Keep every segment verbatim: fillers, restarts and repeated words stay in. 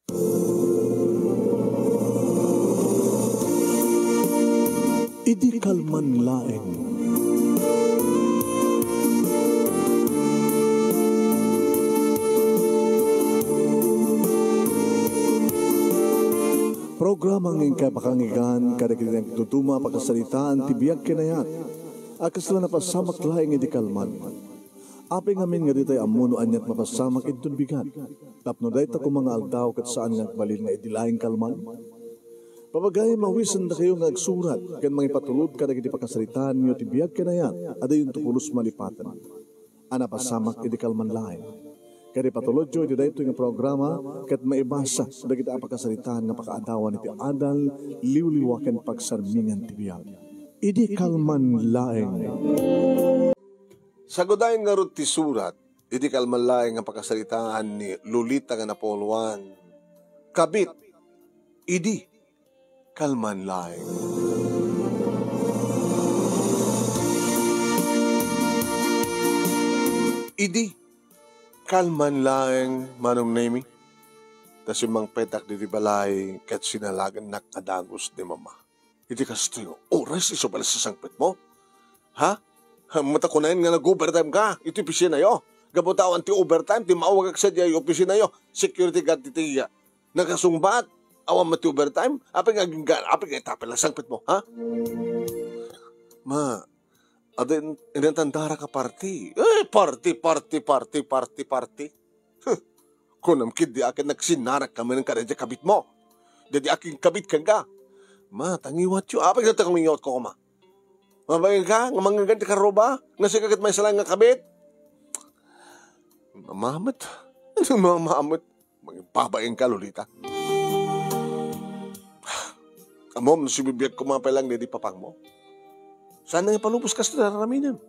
Idi kalman laeng. Programa nga inkay pakanggan kadagiti nagduduma a pakasaritaan ti biag ken ayat a kasla napasamak laeng idi kalman. Apay ngamin nga ditay ammo no aniat mapasamak inton bigat. Tapno dayta koma nga aldaw ket saan nga agbalin nga idi laeng kalman. Papagayam, awisendakayo nga agsurat ken mangipatulod kadagiti pakasaritaanyo ti biag ken ayat a dayonto pulos malipaten a napasamak idi kalman laeng. Ket ipatulodyo iti daytoy nga programa ket maibasa dagiti a pakasaritaan nga pakaadawan iti adal, liwliwa ken pagsarmingan ti biag. Idi kalman laeng. Sagudayen ngarud ti surat, idi kalman laeng nga pakasaritaan ni Lolita nga napauluan. Kabit, idi kalman laeng. Idi kalman laeng, Manong Nemi. Ta simmangpetak diti balay ket sinalagennak a dagus ni Mama. Iti kastoy nga oras, isu pay la sasangpetmo? Ha? Ha, mata kunaen nga nag-overtime ka iti opisinayo? Gapu ta awan ti overtime, ti maawagak sadiay opisinayo, security guard ti tiya. Nakasungbat, awan met ti overtime, apay nga agingga, apay nga ita pay la sangpetmo, ha? Ma, adda in-, inatandara ka party. Eh, party, party, party, party, party. Huh. Kunam ketdi a ket nagsinnarak ka manen kadaydiay kabitmo. Daydiay a kinkabit kenka. Ma, tangiwatyo. Apay nga tangiwatko, ma? Mabain ka nga mangngegad ti karruba? Nga sika ket maysa laeng nga kabit? Mama met. Mama met. Mangbabain ka, Lolita. Ammom no sibibiag koma pay laeng daydi papangmo? Saan nga ipalubos kas ti aramidem?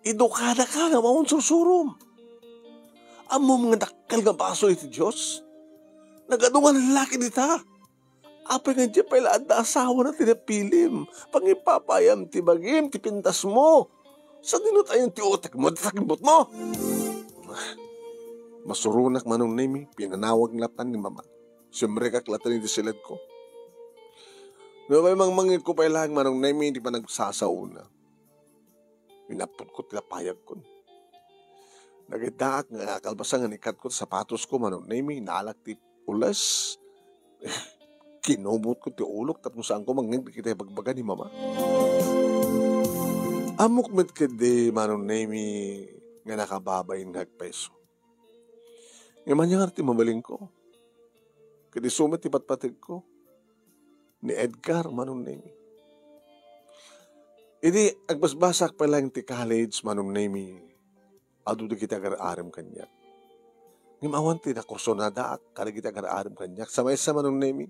Idukadaka nga maunsursurom. Ammom nga dakkel nga basol iti Dios? Nagadu nga lallaki dita. Apay nga diay pay la adda asawana ti napilim? Pangipapayam ti bagim, ti pintasmo. Sadino tayon ti utekmo, ti takimbutmo? Masuronak, Manong Nemi, pinanawag latta ni Mama. Simrekak latta iti siledko. No, mangmangngegko pay laeng, Manong Nemi, ti panagsasaona. Inappotko ti lapayagkon. Nagiddaak nga kalpasan nga inikatko ti sapatosko, Manong Nemi, naalak ti ules. Kinubotko ti ulok tapno saanko mangngeg dagiti ibagbaga ni Mama. Ammok met ketdi, Manong Nemi, nga nakababain nga agpeso. Ngem ania ngarud ti mabalinko? Ket isu met ti patpategko ni Edgar, Manong Nemi. Idi agbasbasak pay laeng ti college, Manong Nemi, adu dagiti agar-arem kaniak. Ngem awan ti nakursunadaak kadagiti agar-arem kaniak. Sa maysa, Manong Nemi,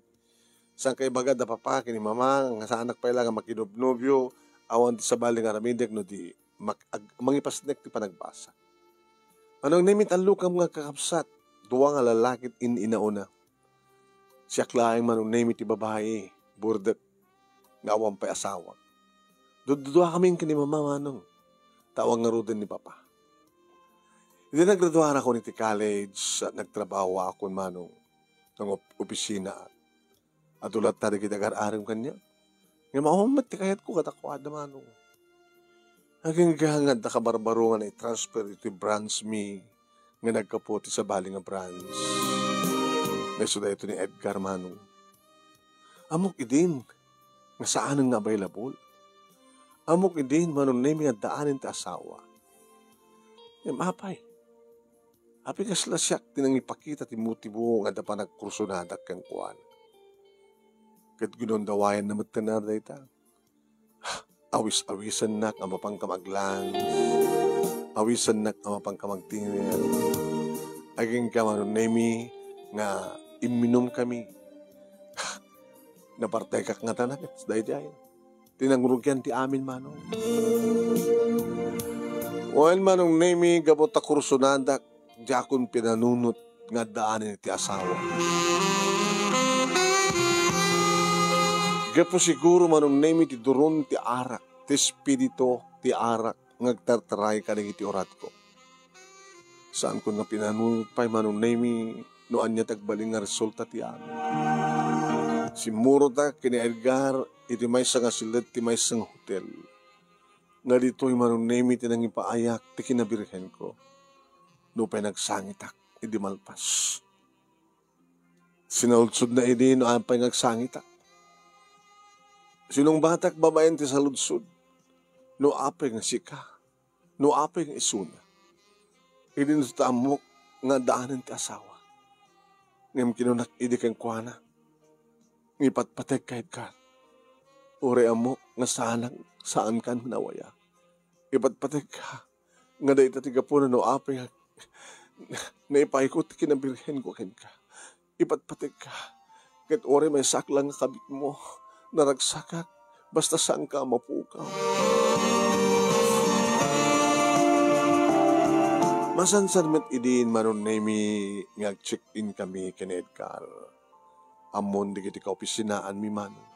saan kaibaga da papa ken ni mama nga saanak pay la nga makinobnobio, awan ti sabali nga aramidek no di mak-, ag-, mangipasnek ti panagbasa. Manong Nemi, tallo kam nga kakabsat, dua nga lalaki ti in-inauna. Siak laeng, Manong Nemi, ti babai, burdek, nga awan pay asawa. Dudduduakamin ken ni mama, Manong, ta awan ngaruden ni papa. Idi nagraduarakon iti college, nagtrabahoakon, Manong, nang op-, opisina. Adu latta dagiti agar-arem kaniak. Ngem awan met ti kayatko kadakuada, Manong. Agingga nga adda kabarbaro nga naitransfer iti branch mi nga naggapu ti sabali nga branch. Nga isu daytoy ni Edgar, Manong. Ammok idin nga saanen nga available. Ammok idin, Manong Nemi, nga addaanen ti asawa. Ngem apay? Apay kasla siak ti nangipakita ti motibo nga adda panagkursunadak kenkuana? Ket ginundawayanna metten a dayta. Awis-awisennak a mapanka mag-lunch. Awisennak a mapanka mag-dinner. Agingga, Manong Nemi, nga imminumkami. Napartekak ngata ket daydiay. Ti nangrugian ti amin, Manong. Wen, Manong Nemi, gapu ta kursunadak, diakon pinanunot nga addaanen ti asawa. Gapu siguro, Manong Nemi, ti duron ti arak, ti espiritu ti arak nga agtartaray kadagiti uratko. Saanko nga pinanunot pay, Manong Nemi, no ania ti agbalin nga resulta ti amin. Simmurotak ken ni Edgar iti maysa nga siled ti maysa nga hotel. Nga ditoy Manong Nemi ti nangipaayak ti kinabirhenko. Nupay nagsangitak idi malpas. Sinaudsodna idi no apay nga agsangitak. Sinungbatak babaen ti saludsod, no apay nga sika, no apay nga isuna. Idi no ta ammok nga addaanen ti asawa. Ngem kinunak idi kenkuana, nga ipatpategka, Edgar. Uray ammok nga saanak, saankan nga awaya. Ipatpategka nga dayta ti gapuna no apay nga naipayko ti kinabirhenko kenka. Ipatpategka ket uray maysaak lang nga kabitmo, naragsakak, basta saanka a mapukaw. Masansan met idin Manong Nemi nga ag-check-in kami ken Edgar. Ammon dagiti kaopisinaanmi, Manong.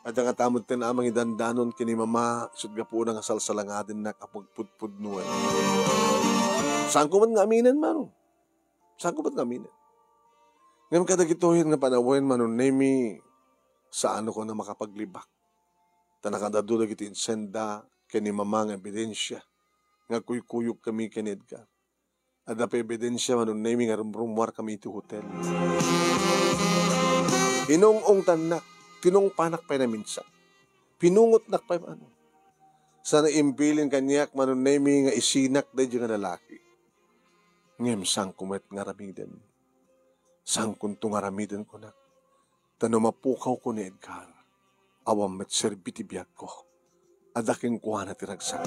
Adda ngata met ti a mangidandanon ken ni Mama, isut' gapuna nga salsalangadennak a pagpudpudnoen. Saanko met nga aminen, Manong. Saanko met nga aminen. Ngem kadagitoy nga panawen, Manong Nemi, saanko nga makapaglibak. Ta nakadadu dagiti insenda ken ni Mama nga ebidensia nga agkuykuyog kami ken ni Edgar. Adda pay ebidensia, Manong Nemi, nga rumrummuar kami iti hotel. Inung-ungtannak, tinungpanak pay naminsan. Pinungotnak pay, Manong. Sa naimbilin kaniak, Manong Nemi, nga isinak daydiay nga lalaki. Ngem saanko met nga aramiden. Saankonto nga aramiden, kunak. Ta no mapukawko ni Edgar, awan met serbi ti biagko. Adda kenkuana ti ragsak.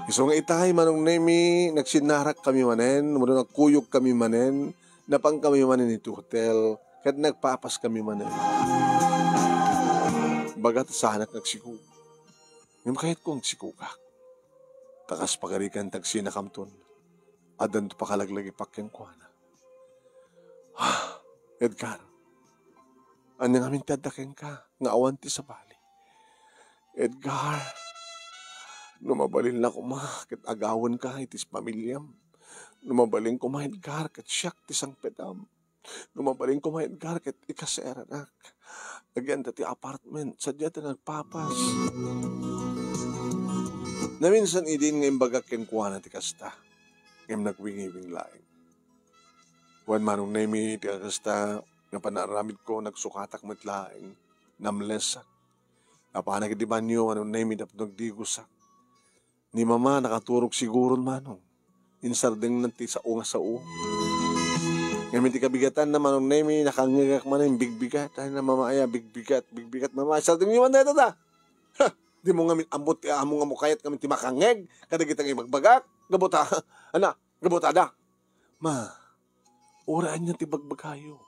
Isu nga itay, Manong Nemi, nagsinnarak kami manen, wenno nagkuyog kami manen, napan kami manen iti hotel, ket nagpapas kami manen. Baga ta saanak nga agsikog. Ngem kayatko nga agsikogak. Ta kas pagarigan ti agsinakamton, addanto pakalaglagipak kenkuana. Ah, Edgar, ania ngamin ti adda kenka nga awan ti sabali? Edgar, no mabalinla koma ket agawenka iti pamiliam. No mabalin koma, Edgar, ket siak ti sangpetam. No mabalin koma, Edgar, ket ikaseranak. Agyan ta ti apartment, sadiay ta nga agpapas. Naminsan idin nga imbagak kenkuana ti kasta, ngem nagwingiwing laeng. Wen, Manong Nemi, ti kasta nga panaaramidko, nagsukatak met laeng, namlesak. Napanak iti banio, Manong Nemi, tapno agdigosak. Ni Mama, nakaturog siguron, Manong. Insardengna ti sao nga sao. Ngem iti kabigatanna, Manong Nemi, nakangngegak manen, bigbigat. Ay, na, Mama, aya, bigbigat, bigbigat, Mama. Insardengyo man dayta, ta. Ha! Dimo ngamin ammo ti amo nga mukayat ngamin ti makangngeg kadagita nga ibagbagak. Gapu ta, ana, gapu ta adda. Ma, uray ania ti bagbagayo,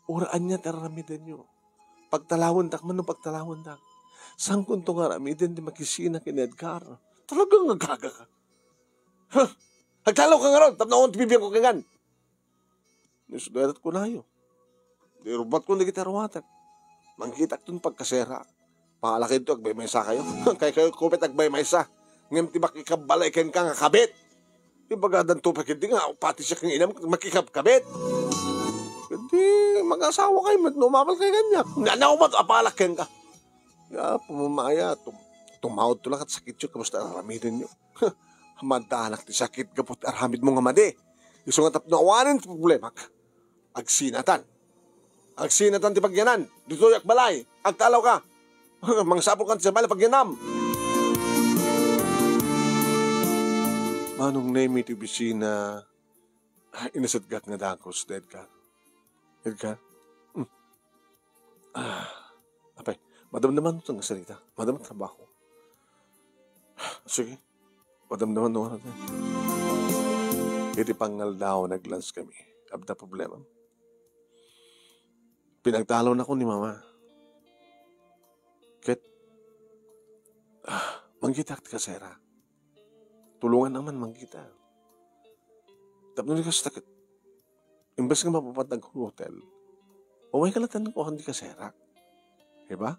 uray ania ti aramidenyo, pagtalawentak man no pagtalawendak. Saankonto nga aramiden ti makisina ken ni Edgar. Talaga nga gaga ka. Huh! Agtalawka ngarud tapno awan ti bibiangko kenkan. Ni sudadat kunayo. Di rubatkon dagiti aruatak. Mangkitakton pagkasera. Pangalakinto, agbaymaysa kayo. Kay kayo, kupit, agbaymaysa. Ngem ti makikabbalay kenka nga kabit. Di bagadanto pay ketdi nga pati siak nga inam, makikabkabit. Di mag-asawa kayo, met no umabal kayo kaniak. Nanaw man, apalak kenka. Ya, pumamaya, tum-, tumawad to lang at sakit yun, kamusta aramidenyo? Madanak ti sakit, gapu ti aramidmo nga madi. Isu nga tapno awanen ti problemak. Agsinatan. Agsinatan ti pagyanan. Ditoy ak balay. Agtalaw ka. Mangsapul kan ti sabali pagyanam. Manong Nemi ti opisina, ah, inasatgak nga dagus, Edgar. Edgar? Hmm. Ah, apay, madamdaman mo nga sarita. Madam trabaho. Sige. Madamdaman mo nga. Iti pangaldaw, nag-lunch kami. Adda problema. Pinagtalon ako ni Mama. Ket, ah, mangkitak ti kasera. Tulongan naman mangkita. Tapno di kasta ket, imbes nga mapapan ti hotel, umay ka latta nga kuan ti kaserak. Diba?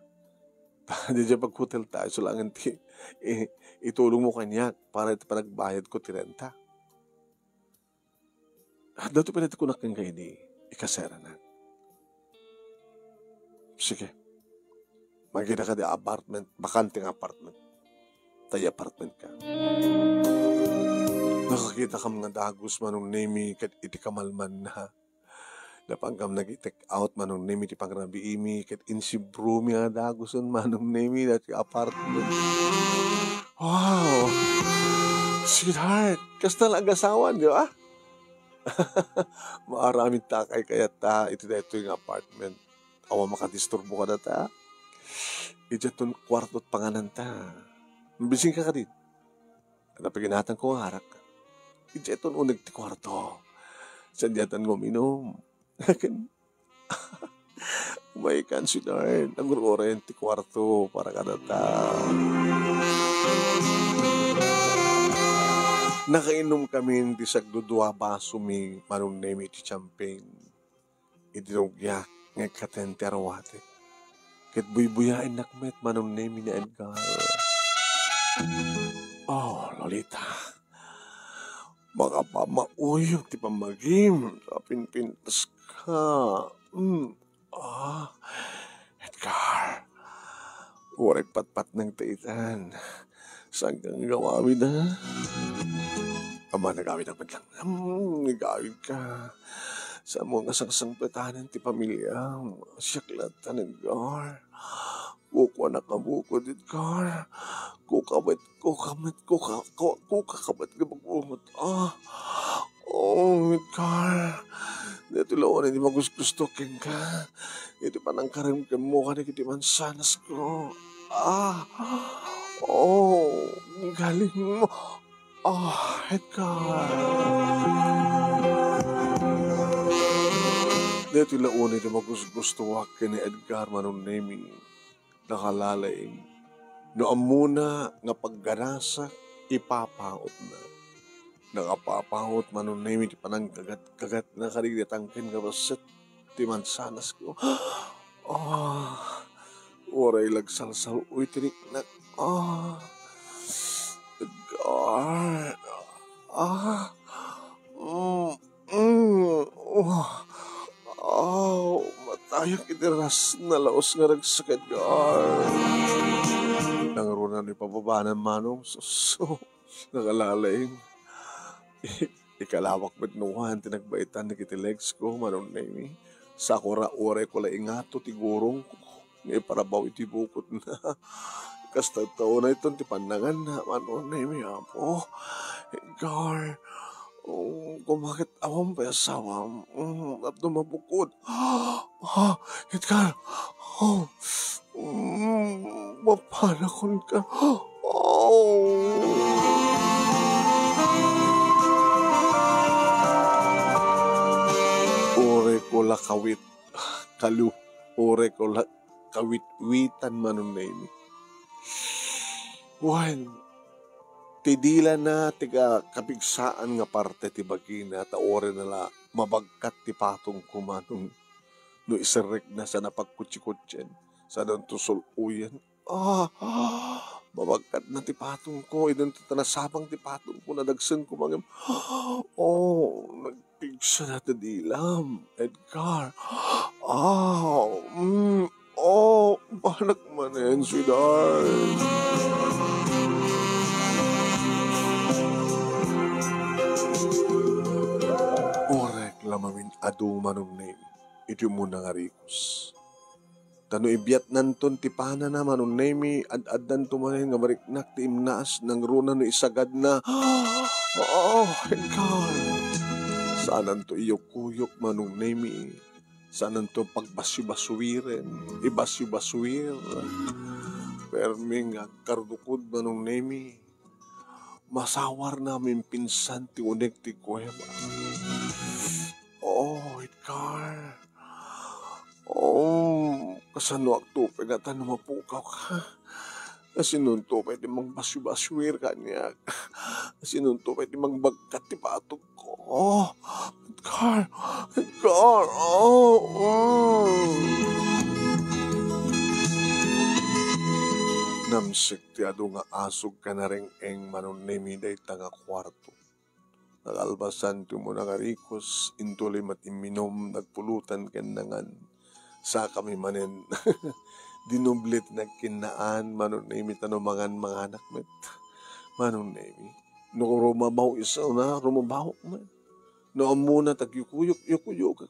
Diay pag-hotel tayo, sulangan ti i-, itulong mo kaniak para iti panagbayad ko ti renta. Adda to pay dayta kunak kenka idi ikaseranak. Sige. Mangikida kadi apartment, bakante nga apartment. Ta iyapartmentka. Nakakitakam nga dagus, Manong Nemi, ket iti kamalmanna, napangkam nag-i-take out, Manong Nemi, ti pangrabiimi, ket insibromi nga dagusen, Manong Nemi, daytoy apartment. Wow! Sweetheart, kasta la agasawan, di ba? Maaramidta a kaykayatta iti daytoy nga apartment. Awan makadisturbo kadata. Idiaton kuarto ti pangananta. Mabisinka kadi? Adda pay ginatangko nga arak. Idiaton uneg ti kuarto. Saan diatan nga uminum? Ken, umaykan, sweetheart. Agur-urayen ti kuarto para kadata. Nakainumkamin ti sagdudua basomi, Manong Nemi, ti champagne. Idi rugyak nga ikkaten ti aruatek, ket buybuyaennak met, Manong Nemi, ni Edgar. Oh, Lolita, makapamauyog ti pammagim. Apinpintaska. Mm. Ah, Edgar. Uray patpatneng ta itan. Saan ka nga agawid, ha? Ama, nagawid ak met lang. Hmm, nagawid ka. Saan mo nga sangsangpetanen ti pamiliam? Siak latta, Edgar. Kukuanak a bukod, Edgar. Kukamet, kukamet, kuka-, ku-, kukakamet nga bukod. Ah. Oh, Edgar. Daytoy la unay ti magusgusto kenka. Iti panangkaremkemmo kadagiti mansanasko. Ah. Oh, galing mo. Ah, Edgar. Daytoy la unay ti magusgustoak ken ni Edgar, Manong Nemi. Nakalalaing. No ammona nga pagganasak, ipapautna. Nakapapaut, Manong Nemi, ti pananggagat-gagatna kadagiti tangken nga bassit ti mansanasko. Ah, uray la agsalsal-oy ti riknak. Ah, Edgar. Ah, mm. Mm, oh, aw, matayak iti ras nalaus nga nagsakit nga. Nangruna no ipababanan, Manong, sus, nakalalaing. Ikalawak met no wan ti nagbaetan dagiti legs ko, Manong Nemi. Sakura uray ko la ingato ti gurong ko nga iparabaw iti bukotna. Kasta ta unayton ti pannanganna, Manong Nemi, Apo. Edgar, oh, kumaket awan pay asawam. Mm, tapno mabukod. Ah, Edgar, oh, mm, mapanakon ka. Oh. Uray ko la kawit, kalu, uray ko la kawitwitan, Manong Nemi. Wen, ti dilana ti ka-, kapigsaan nga parte ti bagina, ta uray na la mabagkat ti patongko, Manong. No iserrekna, saan a pagkutsikutsien, saanto sul-oyen. Ah, mabagkatna ti patongko, idinto ta nasabang ti patongko, nadagsenko mangem. Oh, nagpigsana ti dilam, Edgar. Ah, mm, oh, banak manen, sweetheart. Orek la mamin adu, Manong Nemi, iti umuna nga rikos. Ta no ibiatnanton ti panana, Manong Nemi, ad-addanto manen nga mariknak ti imnaas, nangruna no isagadna. Oh, Edgar. Saananto iyukuyok, Manong Nemi. Saananto pagbasubasuiren, ibasubasuir. Permi nga agkarudukod, Manong Nemi. Masawarna maminpinsan ti uneg ti kuweba. Oh, Edgar. Oh, kasanoak to pay ngata no mapukawka? Kasinonto pay ti mangbasubasuir kaniak? Kasinonto pay ti mangbagkat ti patogko? Oh, Edgar, Edgar, oh, mm. Namsek ti adu nga asog ken nareng-eng, Manong Nemi, dayta nga kuarto. Nakalpasan ti umuna nga rikos, intuloy met imminum, nagpulutan ken nangan. Sakami manen, dinoble ti nagkinnaan, Manong Nemi, ta no mangan, manganak met. Manong Nemi, no rumabaw isuna, rumabawak met. No ammona ti agyukuyok, yukuyokak.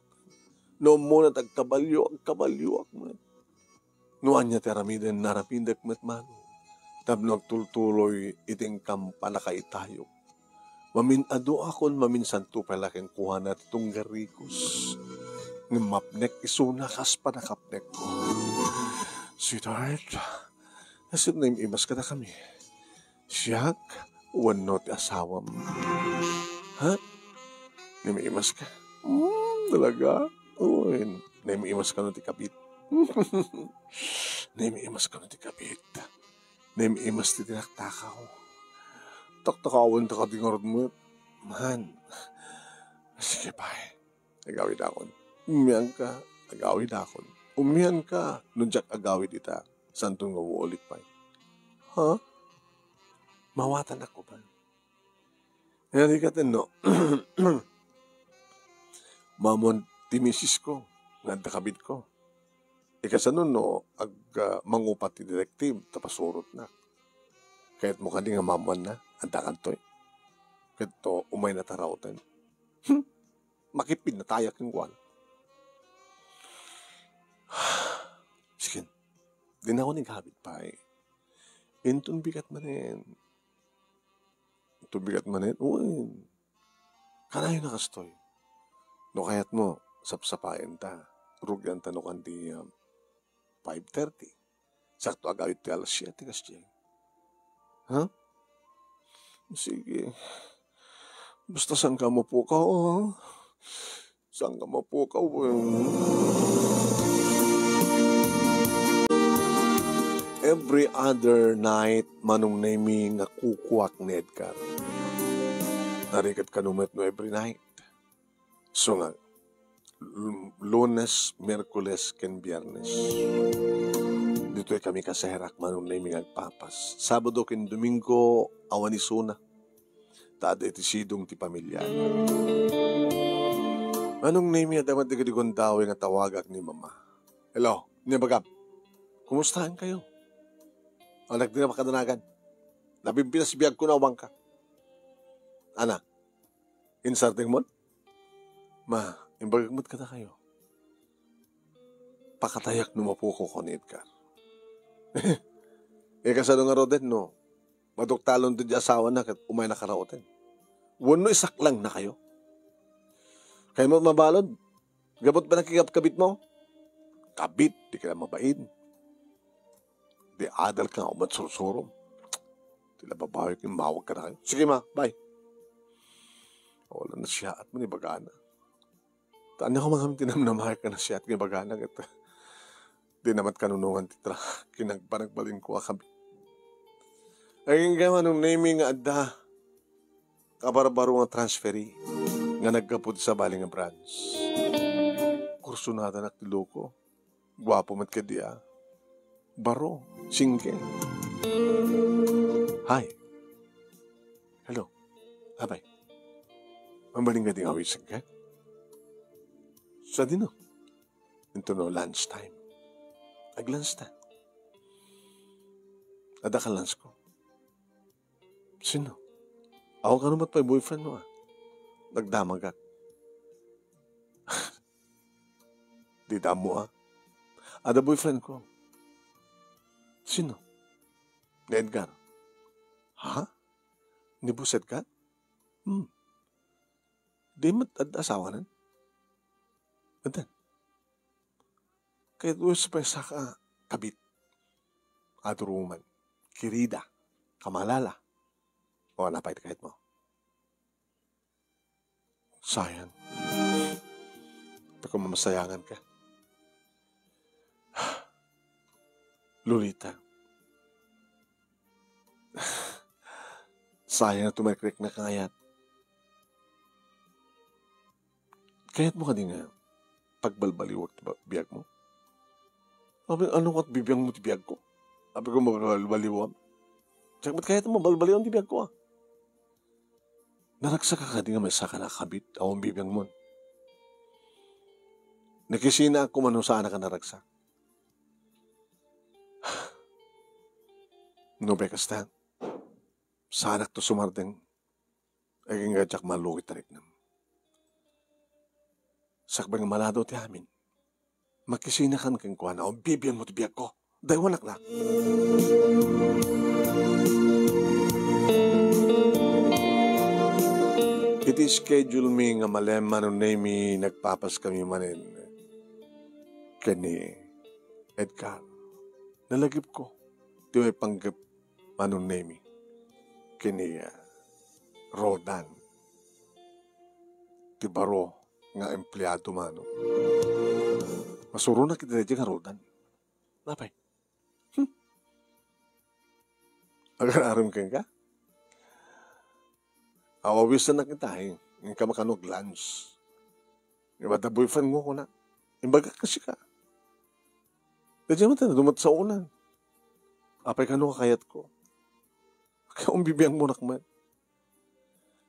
No ammona ti agkabalio, agkabalioak met. No ania ti aramiden, naramidek met man. Tapno agtultuloy iti inkam pannakaitayok. Mamin-aduakon, maminsanto pay la kenkuana ti tunggal rikos. Ngem mapnek isuna kas pannakapnekko. Sweetheart, kasano naim-imas kadakami? Siak wenno ti asawam? Ha? Naim-imas ka? Hmm, talaga? Wen, naim-imas kano ti kabit? Naim-imas kano ti kabit? Naim-imas ti tinaktakaw. Taktakawen ta kadi ngarud met. Man. Sige pay. Agawidakon. Umianka, agawidakon. Umianka, no diak agawid ita. Santo nga ulit pay. Ha? Mawatan ako pa. Nga di ka tenno. Mamon ti misis ko, nga adda kabit ko. Ikasano no ag, ah, mangupat ti detective, ta pasurotna. Kayatmo kadi nga mamuanna, adda kantoy. Ket to, umayna ta rauten. Hmm, makipid na tayo kenkuan. Sige, di na ako naghabit pay. Inton bigat manen. Inton bigat manen, uy. Kanayon a kastoy. No kayatmo, sapsapaen ta. Rugian ta no kadi, um, five thirty. Sakto agawid ti alas siete, kasdiay. Ha? Sige. Basta saan ka mapukaw, ha? Saan ka mapukaw, eh? Every other night, Manong Nemi, nga kukuak ni Edgar. Narigat kano met no every night. So nga, Lu-, Lunes, Miyerkules, ken Biyernes. Ditoy kami kasaherak, Manong Nemi, nga agpapas. Sabado ken Domingo, awan isuna. Ta adda iti sidong ti pamilya. Manong Nemi, adda met dagiti gundaway nga tawagak ni Mama. Hello, ni bagam. Kumustaen kayo? Anak, di na makadanagan. Nabimpinas biag ko na umangka. Ana, insardeng mon? Ma, imbagak met kadakayo. Pakatayak no mapukaw ko ni Edgar. Eh, kasano nga Roden, no? Maduktalon ti asawana ket umayna karauten. Wenno isaklang na kayo. Kayo mo mabalod. Gabot ba nakikapkabit mo? Kabit, di ka lang mabain. Di adal ka nga umat sursuro. Tila babawi ko yung mawag ka na kayo. Sige ma, bye. Wala na siya at manibagana. Tanya ko mga tinamnamay ka na siya at nibagana. Ito. Di naman kanunungan ti tra. Kinagpanagbalin ko akabit. Ay, nga manong naming nga adda. Kabarbaro nga transferee nga naggapu ti sabali nga branch. Kursunada nak ti loko. Guapo met kadi a. Baro, single. Hi. Hello. Abay. Mabalin kadi nga awisan ka? Sadino? Into no lunch time. Ag-lunch ta. Adda ka lunch ko. Sino? Awan ka naman pa'y boyfriend mo, ah. Nagdamagak. Di damo, ah. Ada boyfriend ko. Sino? Ni Edgar. Ha? Ni Boss Edgar? Hmm. Di mat ad asawa nan? Antan? Kaya tuloy sa pwesa ka kabit. Aduruman. Kirida. Kamalala. O, napay ti kahit mo. Sayang. Pagkamamasayangan ka. Lolita. Sayang a tumekrek na kayat. Kayat mo kadi nga pagbalbaliwak ti ba-, biag mo? Abi, ano kat bibiang mo ti biag ko? Abi ko mabalbaliwam. Siak met kayat mo balbaliwam ti biag ko, ah. Naragsaka kadi nga maysa ka nakabit a umbibiangmon? Nakisinaak koma no saanak a naragsak. No kasta, saanakto sumardeng, agingga diak malugit ti riknam. Sakbay nga maladaw ti amin, makisinakan kenkuana, umbibiangmo ti biagko. Daywanaknak. Iti schedule mi nga malem, Manong Nemy, nagpapas kami manen ken ni Edgar. Nalagipko ti maipanggep, Manong Nemy, ken ni, ah, Roldan. Ti baro nga empleado, Manong. Masuronak iti daydiay nga Roldan. Apay? Hmm. Agar-aram kenka? Aw, awisannak ita, eh. Inka makano ag-lunch. Ibaga, boyfriend mo, kuna. Imbagak ka sika. Kadi man tayo, dumat sa unan. Apay kano kakayat ko? Kaya umbibiangmonak man.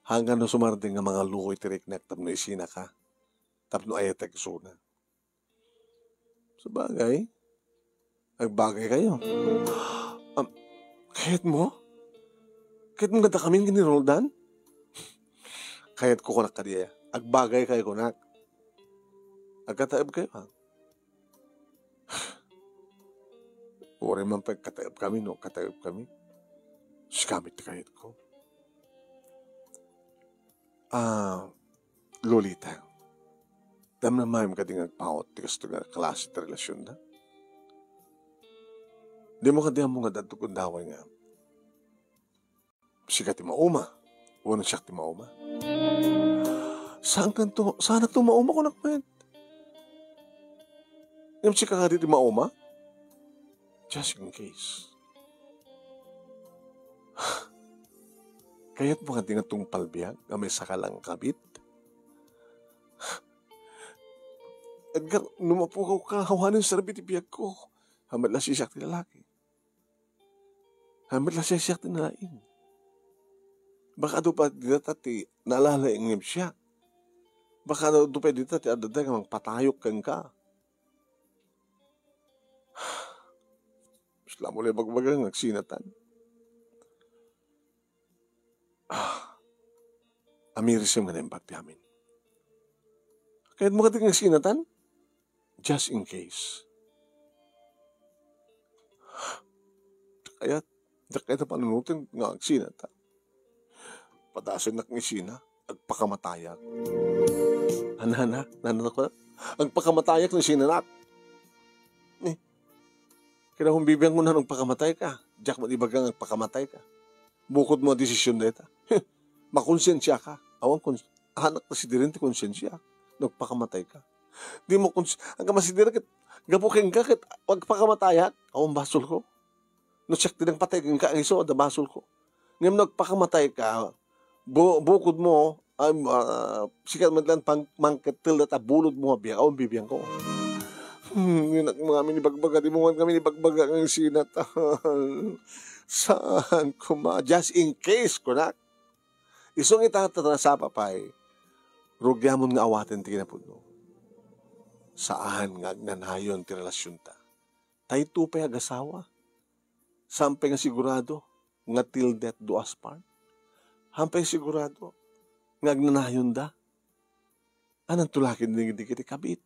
Hanggan no sumardeng nga mangaluko iti riknak tapno isinaka. Tapno ayatek isuna. Sabagay, agbagay kayo. Am, kayat mo? Kayat mo nga dakamin ken ni Roldan? Kayat ko kunak kadi aya. Agbagay kayo kunak. Agkataeb kayo, ha? Uray man pay kataeb kami, no? Kataeb kami. Sika met ti kayat ko. Ah, Lolita, damdamam kadi nga agpaut ti kasto nga klase ti relasionda? Dimo kadi ammo nga adda ti gundaway nga sika ti mauma, wenno siak ti mauma? Saankanto, saanakto mauma, kunak met. Ngem sika kadi ti mauma? Just in case. Kayat mo kadi nga tungpal biag nga maysa ka lang kabit? Edgar, no mapukaw ka, awanen serbi ti biagko. Hamet la siak ti lalaki. Hamet la siak ti nalaing. Baka adu pay dita ti nalalaing ngem siak. Baka adu pay dita ti adda nga mangpatayok kenka. Isla mo la ibagbaga nga agsinatan. Ah, amirisem nga naimbag ti amin. Kayat mo kadi nga agsinatan? Just in case. Kayat, diak kayat a panunoten nga agsinatan. Padasennak nga isina, agpakamatayak. Ana, ana, ana, ana, agpakamatayak nga isinanak. Ni, kinahumbibiang mo na agpakamatay ka. Diak man ibaga nga agpakamatay ka. Bukod mo a desisyon dayta. Makonsensia ka. Awan kons-, anak na si Diren ti konsensia. Nagpakamatay ka. Di mo kons-, ang kamasidiran ket, gapu kenka ket agpakamatayak. Awan basol ko. No siak ti nagpatay kenka, ang isu, adda basol ko. Ngem no agpakamatay ka, bu-, bukod mo, ay, ah, sika met lang pang-, mangkettel dayta bulod mo a biag, awan bibiangko. Hmm, yun ang mga minibagbaga, di mo man kami nibagbaga ng sinatan. Saan kuma? Just in case, kunak. Isu nga ita, ta, ta, sapay, rugiamon nga awaten ti kinapudno. Saan nga agnanayon ti relasionta. Tayto pay agasawa. Saan pay nga sigurado nga till death do us part? Saan pay sigurado nga agnanayonda? Ananto la ket dagiti kabit?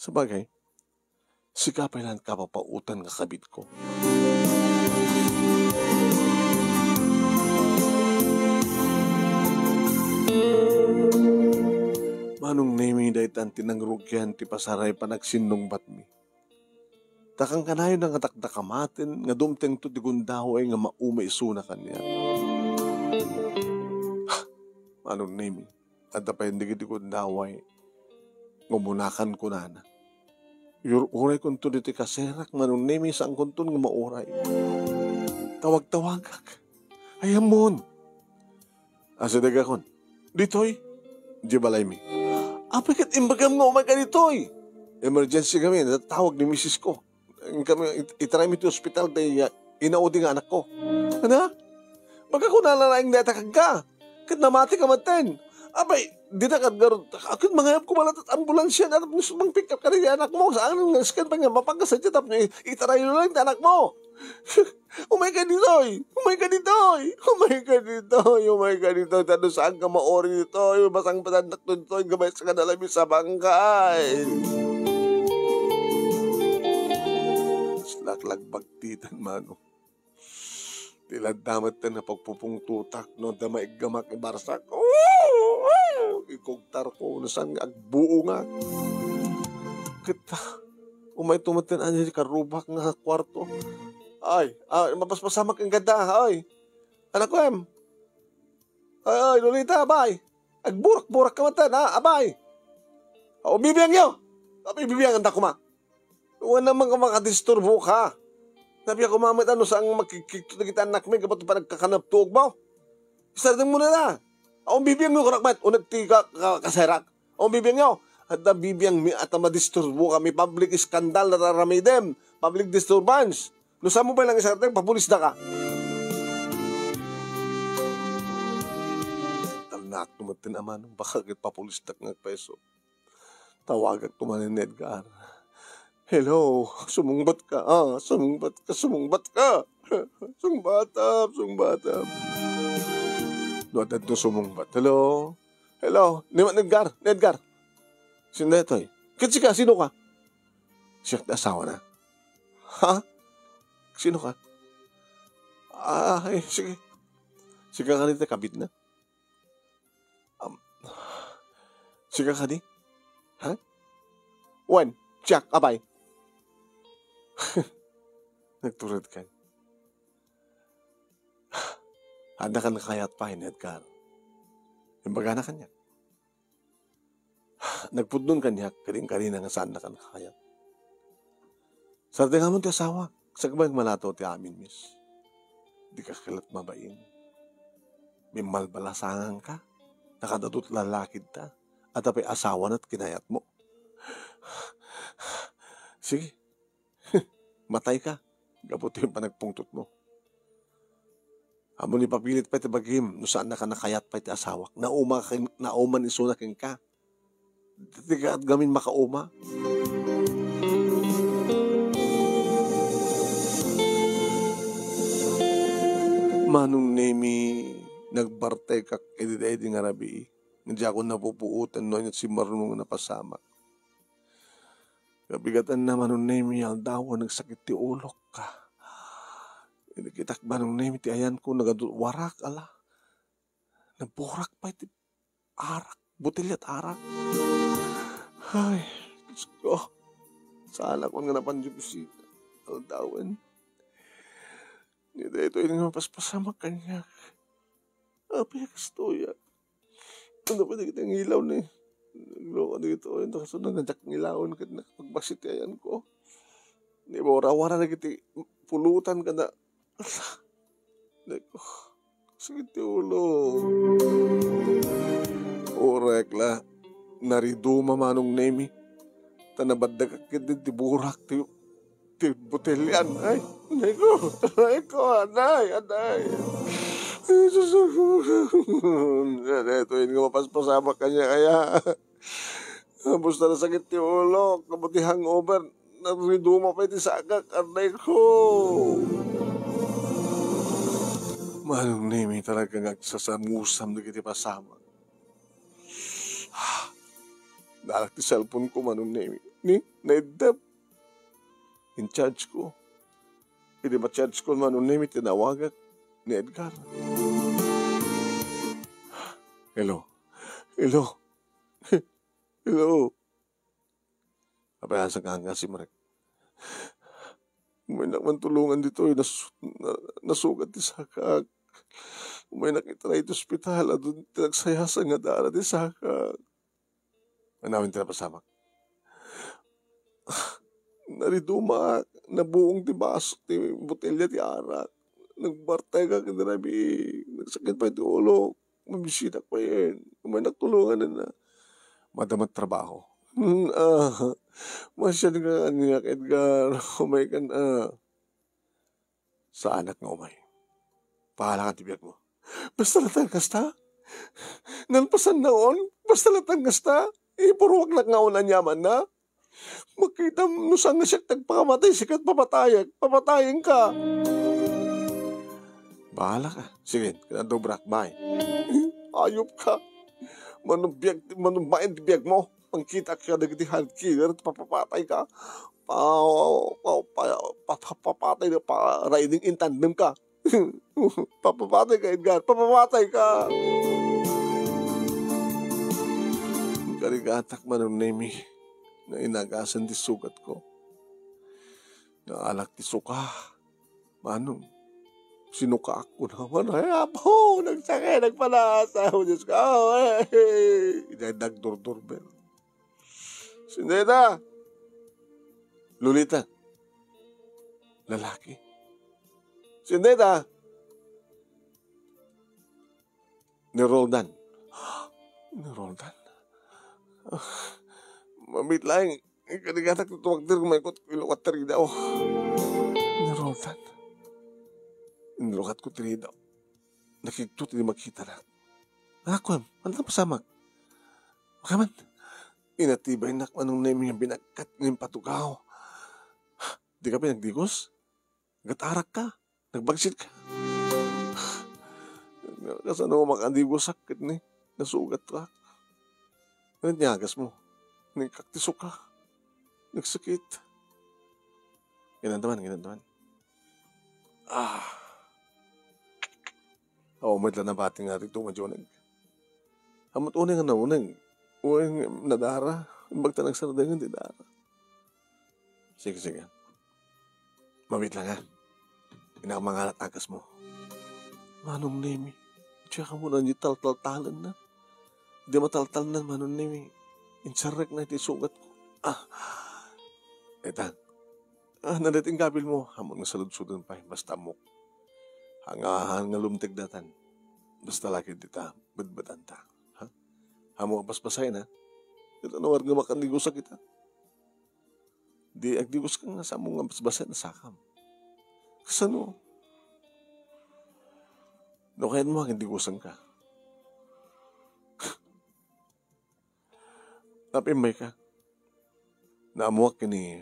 Sabagay, sika pay laeng kapapautan nga kabitko. Manong Nemy, daytan ti nangrugian ti pasaray panagsinnungbatmi. Ta kankanayon nga dakdakamaten nga dumtengto ti gundaway nga mauma isuna kaniak. Manong Nemy, adda pay dagiti gundaway nga umunakan kunana. Iyur-uraykonto ditoy kaserak, Manong Nemy, saankonton nga mauray. Tawag-tawagak. Ay, ammon. Asidegakon. Ditoy? Di balaymi. Apay ket imbagam nga umayka ditoy? Emergency kami, natawag ni misis ko. Kami, it-, itaraymi ti ospital, tay, ah, inaudi nga anakko. Ana? Pagkakunana laeng dayta kenka, ket namatika metten. Apay, dinak ket ngarud, ket mangayab koma latta ti ambulansia, tapno mangpick up kadi ti anakmo. Saan nga risken pay nga mapanka sadiay tapno i-, itaraylo laeng ti anakmo. Umayka ditoy! Umayka ditoy! Umayka ditoy! Umayka ditoy! Ta no saanka mauri ditoy, masangpetannak ditoy, gabaysa nga nalabis a bangkay. Laklakbag ditan, Manong. Ti landa met ti napagpupungtotak no adda maiggamak ibarsak. Ikugtarko no saan nga agbuongak. Ket, umayto met ti ania ti karrubak nga kuarto. Ay, ay, mapaspasamak kenka da, ay. Anakko, em. Ay, ay, Lolita, abay. Agburak-burak ka met, ha, abay. O, bibiangyo. Abi, bibiangan ta koma. Wen naman ka makadisturbo ka. Nabiya koma met no saan nga makikikto dagiti annakmi gapu ti panagkakanaptuogmo. Isardengmo na da. Awan bibiangyo kunak met, uneg ti ka-, ka-, kaserak. Awan bibiangyo. Adda bibiangmi a ta madisturbo kami, public scandal, nararamidem, public disturbance. No saanmo pay lang isardeng, papulisda ka. Talnaak no met ti ama, no, baka ket papulisdak nga agpaiso. Tawagak to manen ni Edgar. "Hello, sumungbat ka, ah, sumungbat ka, sumungbat ka. Sungbatam, sungbatam." No, adda to sumungbat. "Hello? Hello? Ni, ni Edgar, ni Edgar. Sino daytoy? Ket sika, sino ka?" "Siak ti asawana." "Ha? Sino ka?" "Ah, eh, sige. Sika kadi ti kabitna?" Am, sika kadi? Ha? Wen, siak, apay. Nagturedkan. Adda kan kayat pay ni Edgar. Imbagana kaniak. Nagpudnon kaniak, ket inkarina nga saanna kan kayat. Sardengamon ti asawak, sakbay malato ti amin, miss. Dika ket mabain. Mimmalbalasanganka, nakadadut lalakidta, adda pay asawana ti kinayatmo. Sige, matayka, gapu ti panagpungtotmo. Ammom, ipapilit pay ti bagim, no saannaka nakayat pay ti asawak. Nauma ken-, nauman isuna kenka. Dika gamin makauma. Manong Nemi, nagbartekak idi daydi nga rabii. Nga diakon napupuotan no ania ti simmarno nga napasamak. Kabigatanna, Manong Nemi, aldawen, nagsakit ti ulok. Idi kitak, Manong Nemi, ti ayanko, nagadu-, warak, ala. Naburak pay ti arak, boteliat arak. Ay, Diyos ko. Saan ako nga napan di busita. Aldawen. Ni daytoy nga mapaspasamak kaniak. Apay, kastoy, ah. Ano pa dagiti ngilaw ni? Nagluko dagito, ay, nakasunod na diak ngilawen ket nakapagbasi ti ayanko. Ni wara-wara dagiti pulutan kada. Dayko, sakit ti ulo. Orek la, nariduma Manong Nemi. Ta nabaddagak ket ti burak ti ti botelian. Ay, nay ko, nay ko, anay, anay. Jesus, daytoy nga mapaspasamak kaniak aya. Basta nasakit ti ulok, gapu ti hangover, nariduma pay ti sakak, anay ko. Manong Nemi, talaga nga agsasamusam dagiti pasamak. Naalak ti cellphone ko, Manong Nemi. Ni, naiddep. In-charge ko. Idi ma-charge ko, Manong Nemi, tinawagak ni Edgar. Hello. Hello. Hello. Apay, asa ka nga si Marek? Umaynak man tulongan ditoy, nas-, na-, nasugat ti sakak. Umaynak itaray ti ospital, adun ti nagsayasang nga dara ti sakak. Ania manen ti napasamak? Naridumaak, nabuong ti baso, ti botelya ti arak. Nagbartekak iti rabii. Nagsakit pay ti ulok. Mabisitak pay. Umaynak tulongan na. Madama ti trabaho. Hmm, ah, masian ka kaniak, Edgar. Umay ka na. Saanak nga umay. Pahala ka ti biagmo. Basta latta kasta? Nalpasanna on? Basta latta kasta? Ipuruaknak nga on aniamanna? Makitam no saan nga siak ti agpakamatay, sika ti papatayak, papatayenka. Bahala ka. Sige, kinadobrak, bye. Ayop ka. Mano biag, mano bain ti biag mo. Pangkitak ka dagiti hand killer, papapatay ka. Pa, pa, pa, pa, papatay na pa, riding in tandem ka. Papapatay ka, Edgar. Papapatay ka. Karigatak, Manong Nemi, nga inagasan ti sugat ko. Naalak ti suka. Manong, sinukaak ko naman. Ay, apo, nagsakit, nagpanas. Ay, Diyos ko. Oh, eh, eh. Iday nagdurdurbel. Sino ita? Lolita. Lalaki. Sino ita? Ni Roldan. Ni Roldan? Ah, mabit laeng. Kanigatak ti tumakder, maikot, ilukat ti ridaw. Ni Roldan. Inilukatko ti ridaw. Nakigtot idi makitanak. Anak ko, ania ti napasamak? Makaman, inatibaynak, Manong Nemi, nga binagkat nga impatugaw. Dika pinagdigos? Gat-arak ka? Nagbagsit ka? Kasano makadigosak ket ni nasugat ka? Ano ti agas mo? Nagkak ti suka. Nagsakit. Kinantaman, kinantaman. Ah. Awan met la nabati nga dito, madyo nag-, Ammot unay nga nauneg. Uy, nadara. Imbag ta nagsardengen ti dara. Sige, sige. Mabit lang, ha? Innak mangalat agas mo. Manong Nemi, diak ammo na di taltaltalenna. Di mataltalnan, Manong Nemi. Insarrekna iti sugat ko. Ah. Etang. Ah, nadet ingabil mo. Ammon nga saludsoden pay. Basta ammok. Hangahan nga lumteg datan. Basta laki dita. Bedbedanta. Ha? Ammok a basbasaen, ha? Ita no warga makandigosak ita. Di agdigoska nga sa ammok nga basbasaen a sakam. Kasano? No kayatmo, agdigosanka. Apay, immayka. Naammoak ken ni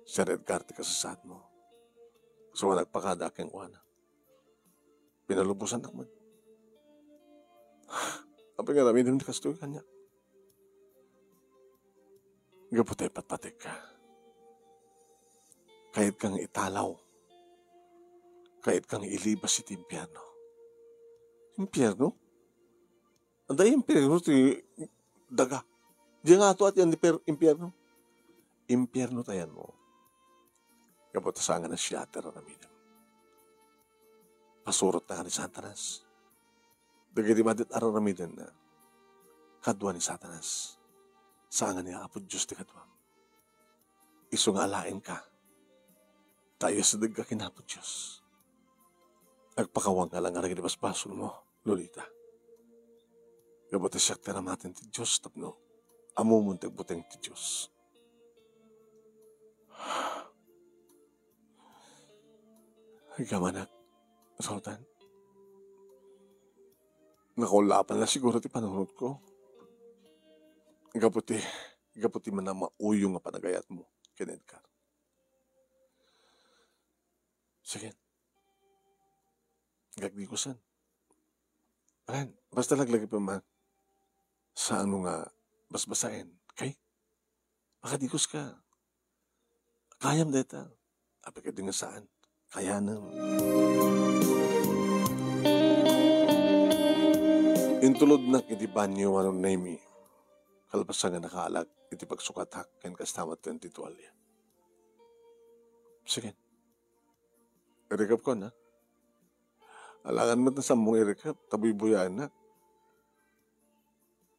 Sir Edgar ti kasasaadmo. Sa nagpakadaak kenkuana. Pinalubosannak man. Apay nga aramidem ti kastoy kaniak? Gapu ta ipatpategka. Kayatka nga italaw. Kayatka nga ilibas iti impierno. Impierno? Adda impierno ti daga. Diay nga ato ti impier-, impierno. Impierno ti ayanmo. Gapu ta saan nga nasiater aramidem. Pasurotna nga ni Satanas. Dagiti madi a ar-aramidenna, kadua ni Satanas. Saan nga ni Apo Dios ti kaduam. Isu nga alaenka, ta ayasidegka ken Apo Dios. Agpakawanka la ngarud iti basbasolmo, Lolita. Gapu ta siak ti aramaten ti Dios tapno ammom ti agbuteng ti Dios. Agamanak, Sultan. Nakullapan la siguro ti panunotko. Gapu ti, gapu ti manamauyong a panagayatmo ken Edgar. Sige. Agdigusen. Ayan, basta laglagipem, ha? Saanmo nga basbasaen, okay? Makadigoska. Kayam dayta. Apay kadi nga saan? Kayanem. Intulodnak iti banio, Manong Nemi. Kalpasan nga nakaalag iti pagsukatak ken kasta met ti tualya. Sige. Irikepkon, ha? Alangan met no saanmo nga irikep, ta buybuyaennak.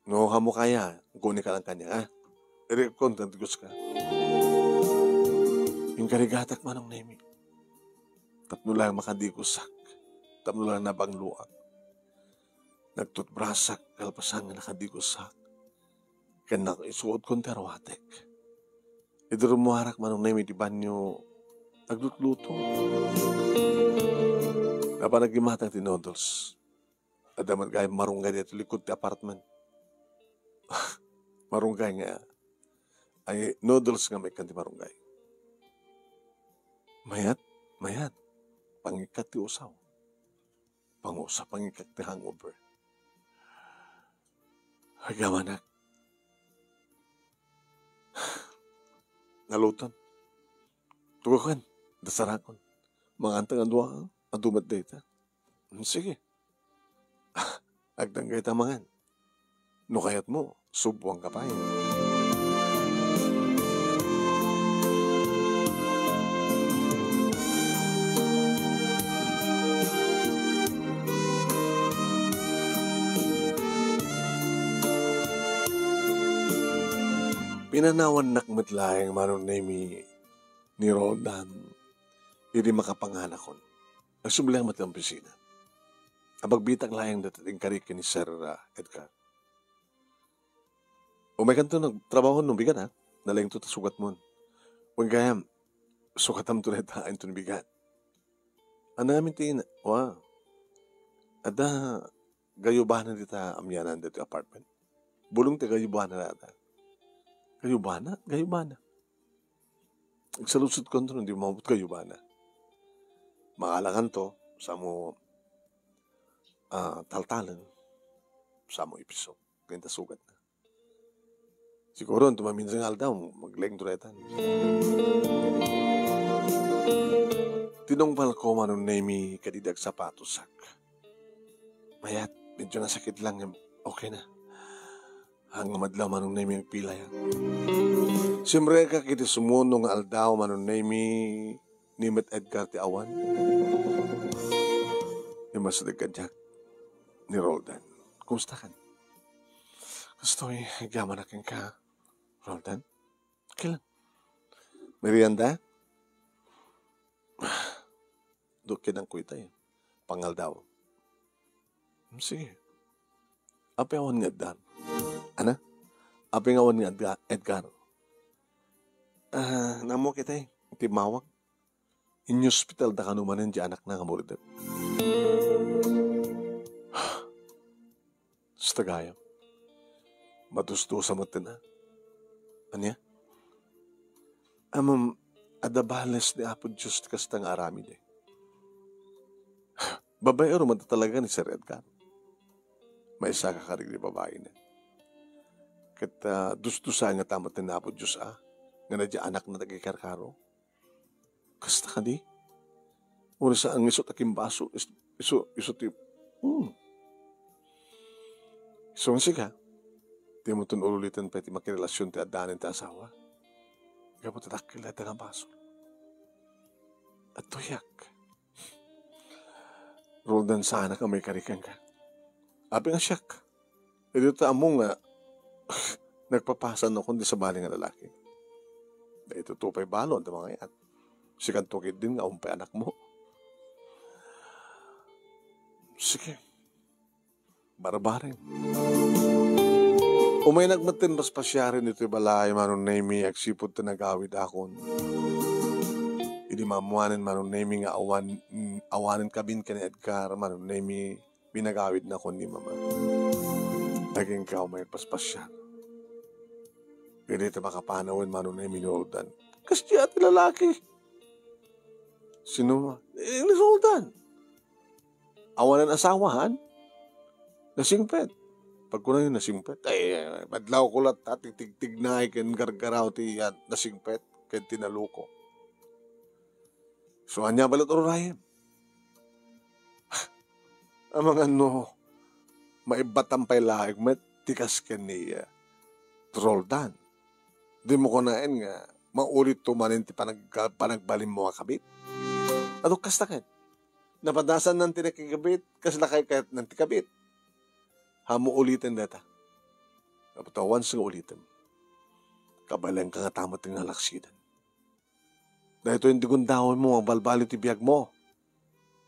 No, ammo kaya, kunika lang kaniak, ha? Irikepkon, ta digoska. Inkarigatak, Manong Nemi. Tapno lang makadigosak. Tapno lang nabangloak. Nagtutbrasak, kalpasan nga nakadigosak. Ken nak-, isuotkon ti aruatek. Idi rummuarak, Manong Nemi, iti banio, aglutluto. Napan nagimmatang ti noodles. Adda met gayam marunggay ditoy likod ti apartment. Marunggay nga, ay, noodles nga maikkan ti marunggay. Mayat, mayat. Pangikkat ti usaw. Pangusa, pangikkat ti hangover. Agamanak. Naluton. Tugaken, dasarakon. Mangan ta nga dua, adu met dayta. Hmm, sige. Agdanggay ta mangan. No kayatmo, subuanka pay. Pinanawannak met laeng, Manong Nemy, ni Roldan idi makapanganakon. Nagsubli met ti opisina. Abagbitak laeng dayta ti inkari ken ni Sir, ah, Edgar. Umaykanto nagtrabaho no bigat, ha? Nalaingto ta sugatmon. Wen gayam, sugatamto dayta inton bigat. Ania ngamin ti ina-, wa. Adda gayubana dita amianan ditoy apartment. Bulong ti gayubana dayta. Gayubana? Gayubana. Agsaludsodkanto no di maabot gayubana. Mangalakanto, samo, ah, taltaleng, samo ipisok. Ken ta sugatna. Siguro, inton maminsan nga aldaw, maglaingto dayta. Tinungpalko, Manong Nemy, ket idi agsapatosak. Mayat, medyo nasakit lang, okay na. Haan nga madlaw, Manong Nemy, agpilay. Simrek iti sumuno nga aldaw, Manong Nemy, ni met Edgar ti awan. Immasideg kaniak ni Roldan. Kumustakan? Kastoy, agyamanak kenka, Roldan. Okay lang. Merienda? Dukki dangko itay. Pangaldaw. Hmm, sige. Apay awan nga Edgar? Ana? Apay nga awan nga Edga-, Edgar? Ah, naammoak itay. Timmawag. Inyospital da kano manen ti anakna nga murder. Sus, tagayam. Madusdusa met ten, a. Ania? Ammom, adda bales ni Apo Dios ti kasta nga aramid, e. Babaero man talaga ni Sir Edgar. Maysa ka kadagiti babaina. Ket, ah, dusdusa nga ta met ni Apo Dios, a, nga adda anakna dagiti karkaro. Kasta kadi? Uray saan nga isu ti kimbaso, is-, isu, isu ti, hmm. Isu nga sika, dimo ton ululiten pay ti makirelasion ti addanen ti asawa. Gapu ta dakkel dayta nga basol. Adtoyak. Roldan, saanak a maikari kenka. Apay nga siak? Idi ta ammo nga nagpapasanakon ti sabali nga lalaki. Daytoy pay balo ti mangayat. Sikanto ketdin nga awan pay anakmo. Sige. Barbareng. Umaynak met ten paspasiaren ditoy balay, Manong Nemy, agsipud ta nagawidakon. Idi maammoanen, Manong Nemy, nga awan, awanen kabin ken ni Edgar, Manong Nemy, pinagawidnakon ni Mama. Agingga umay paspasiar. Idi ta makapanawen, Manong Nemy, ni Roldan. Kasdiay ti lalaki. Sino man? E, ni Roldan. Awanen asawa, han? Nasingpet. Pagkunayo nasingpet, ay, madlawko latta ti tigtignay ken gargaraw ti, ah, nasingpet ken ti naluko. So, ania balet urayem? Amangan no, maibbatam pay laeng met ti kas ken ni, ah, Roldan. Dimo kunaen nga maulitto manen ti panag-, panagbalinmo a kabit? Adu kasta ket, napadasannan ti nakikabit, kasla kayatnan ti kabit. Ammo uliten dayta. Gapu ta once nga ulitem, kabaelanka ngata met nga alaksiden. Daytoy ti gundawemmo nga balbaliw ti biagmo.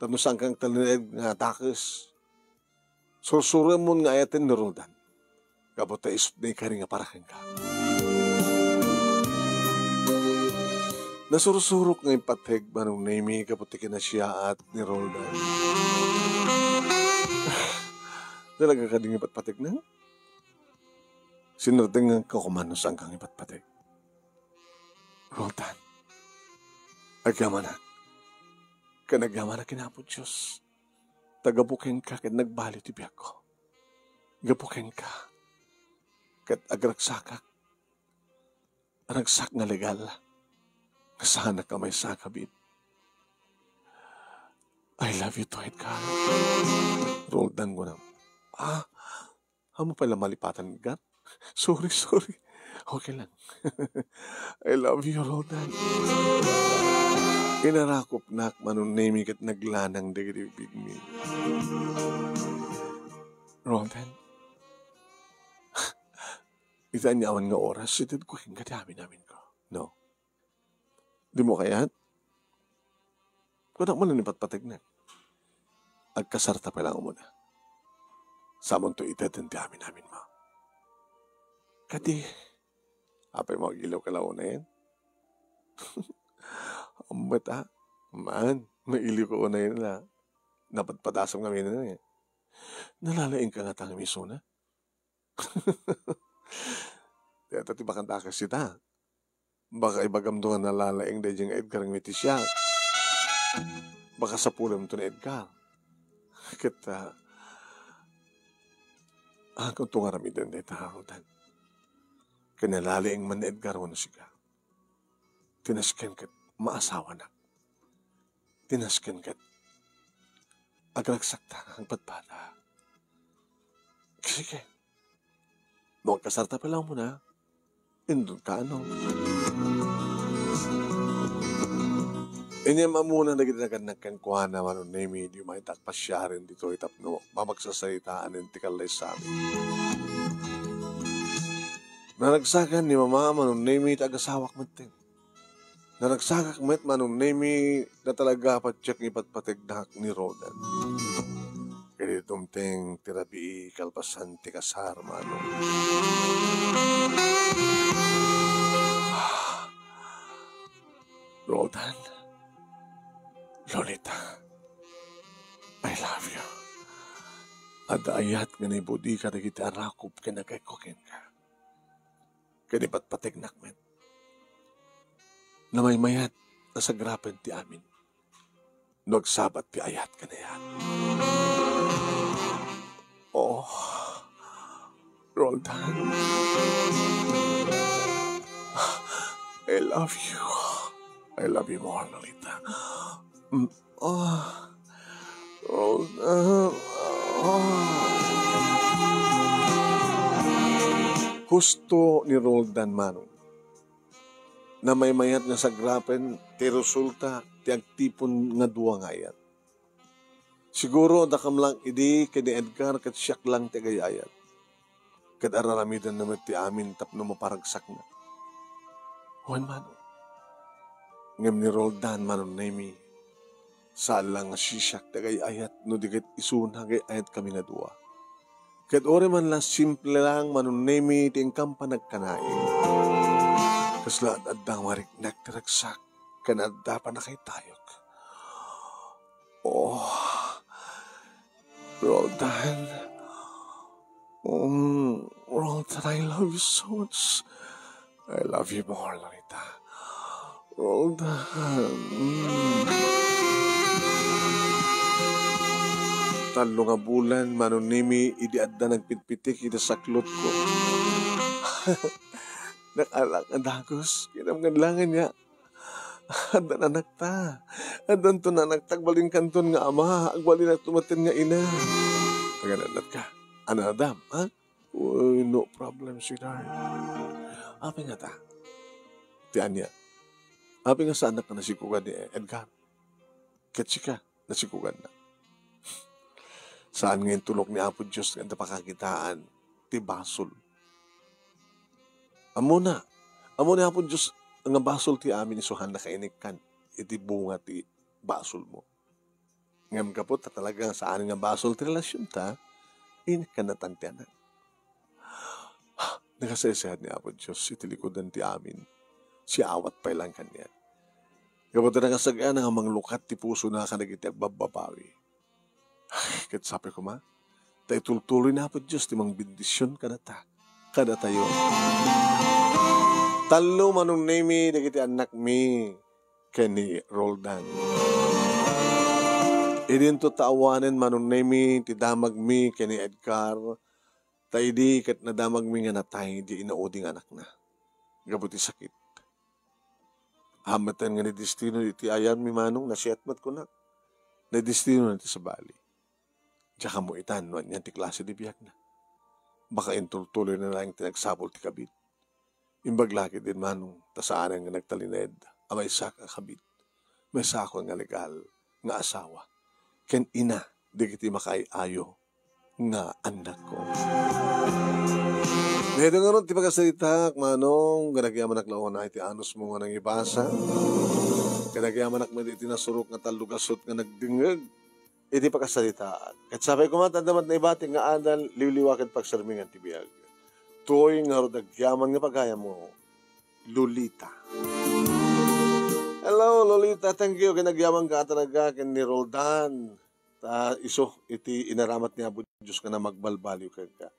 Tapno saanka nga agtalinaed nga dakes. Sursuroemon nga ayaten ni Roldan. Gapu ta isu ti naikari nga para kenka. Nasursurok nga impateg, Manong Nemy, gapu ti kinasiaat ni Roldan. Talaga kadi nga ipatpategna? Sinerdengngakon koma no saanka nga ipatpateg. Roldan, agyamanak. Ken agyamanak ken Apo Dios. Ta gapu kenka ket nagbaliw ti biagko. Gapu kenka ket agragsakak. Ragsak nga legal nga saannak a maysa a kabit. I love you too, Edgar. Roldan, kunam. Ah, amo pala malipatan, Edgar? Sorry, sorry. Okay lang. I love you, Roldan. Inarakopnak, Manong Nemi, ket naglanang dagiti bibigmi. Roldan, iti aniaman nga oras, itedko kenka ti amin-aminko. No? Dimo kayat? Kunak man ipatpategna. Agkasarta pay lang umuna. Saanmonto ited ti amin-aminmo. Kadi, apay mo agiliwka la unayen? Ammet a, man, mailiwko unayen la. Napadpadasam ngamin eh. Nalalaingka ngata ngem isuna? Dayta ti bakadakes ita. Baka ibagamto nga nalalaing daydiay nga Edgar ngem iti siak. Baka sapulemto ni Edgar. Ket, ah, haankonto nga aramiden dayta, Roldan. Ken nalalaing man ni Edgar wenno sika. Ti nasken ket maasawanak. Ti nasken ket agragsakta nga agpadpada. Sige. No agkasarta pay lang umuna, inton ka, no? Inyem ammona dagiti nagannak kenkuana, Manong Nemi, idi umayta pasiaren ditoy tapno mamagsasaritaen ti kallaysami. Naragsakan ni Mama, Manong Nemi, ti agasawak metten. Naragsakak met, Manong Nemi, na talaga a patiek nga ipatpategnak ni Roldan. Ket idi dumteng ti rabii kalpasan ti kasar, Manong. Roldan, Lolita, I love you. Adda ayat nga naibudi kadagiti arakop ken agekko kenka. Ken ipatpategnak met. Namaymayat a sagrapen ti amin no agsabat ti ayat ken ayat. Oh, Roldan. I love you. I love you more, Lolita. Mm, oh. Roldan. Oh. Husto ni Roldan, Manong. Namaymayat nga sagrapen ti resulta ti agtipon nga dua nga ayat. Siguro, dakam lang idi ken ni Edgar ket siak lang ti agay-ayat. Ket ar-aramidenna met ti amin tapno maparagsakna. Wen, Manong. Ngem ni Roldan, Manong Nemi, saan lang nga siak ti agay-ayat no di ket isuna agay-ayatkami nga dua. Ket uray man la simple lang, Manong Nemi, ti inkam panagkanayon. Kasla ad-adda nga mariknak ti ragsak, ken adda pannakaytayok. Oh, Roldan. Mm, Roldan, I love you so much. I love you more, Lolita. Roldan. Mm. Tallo nga bulan, Manong Nemi, idi adda nagpitpitik iti saklotko. Nakalak nga dagus, kinamngan langen niya. Adda anakta. Addanton anakta, agbalinkanton nga ama, agbalinakto metten nga ina. Aganannatka. Anadam, ha? Uy, no problem, sweetheart. Apay ngata? Ti ania? Apay nga saannak nga nasikugan ni Edgar? Ket sika, nasikuganna. Saan nga intulok ni Apo Dios nga adda pakakitaan ti basol. Ammona, ammo ni Apo Dios nga basol ti amin, isu haan nakainikkan iti bunga ti basolmo. Ngem gapu ta talaga nga saan nga basol ti relasionta, inikkanna tan ti anak. Nakasaysayat ni Apo Dios iti likudan ti amin. Siawat pay lang kaniak. Gapu ta nakasag-ana nga manglukat ti pusona kadagiti agbabbabawi. Ay, ket sapay koma, Ta itultuloy ni Apo Dios ti mangbendision kadata, kadatayo. Tallo, Manong Nemi, dagiti annakmi ken ni Roldan. Idinto ta awanen, Manong Nemi, ti damagmi ken ni Edgar, ta idi ket nadamagmi nga natay di inaudi nga anakna gapu ti sakit. Ammeten nga ni destino iti ayanmi, Manong, nasiat met kunak. Ni destino na ti sabali. Diak ammo itan no ania ti klase ti biagna. Baka intultuloyna laeng ti nagsapul ti kabit. Imbag la ketdin, Manong, ta saanen nga nagtalined a maysak a kabit. Maysakon nga legal nga asawa ken ina dagiti makaay-ayo nga annakko. Daytoy ngarud ti pakasaritaak, Manong, ket agyamanak la unay iti anusmo nga nangibasa. Ket agyamanak met iti nasurok nga tallo gasut nga nagdengngeg iti pakasaritaak. Ket sapay koma ta adda met naibati nga adal, liwliwa ken pagsermingan ti biag. Toy ngarud agyaman nga pagayammo, Lolita. Hello, Lolita. Thank you. Ken agyamanka a talaga ken ni Roldan. Ta isu iti inaramat ni Apo Dios nga namagbalbaliw kenka.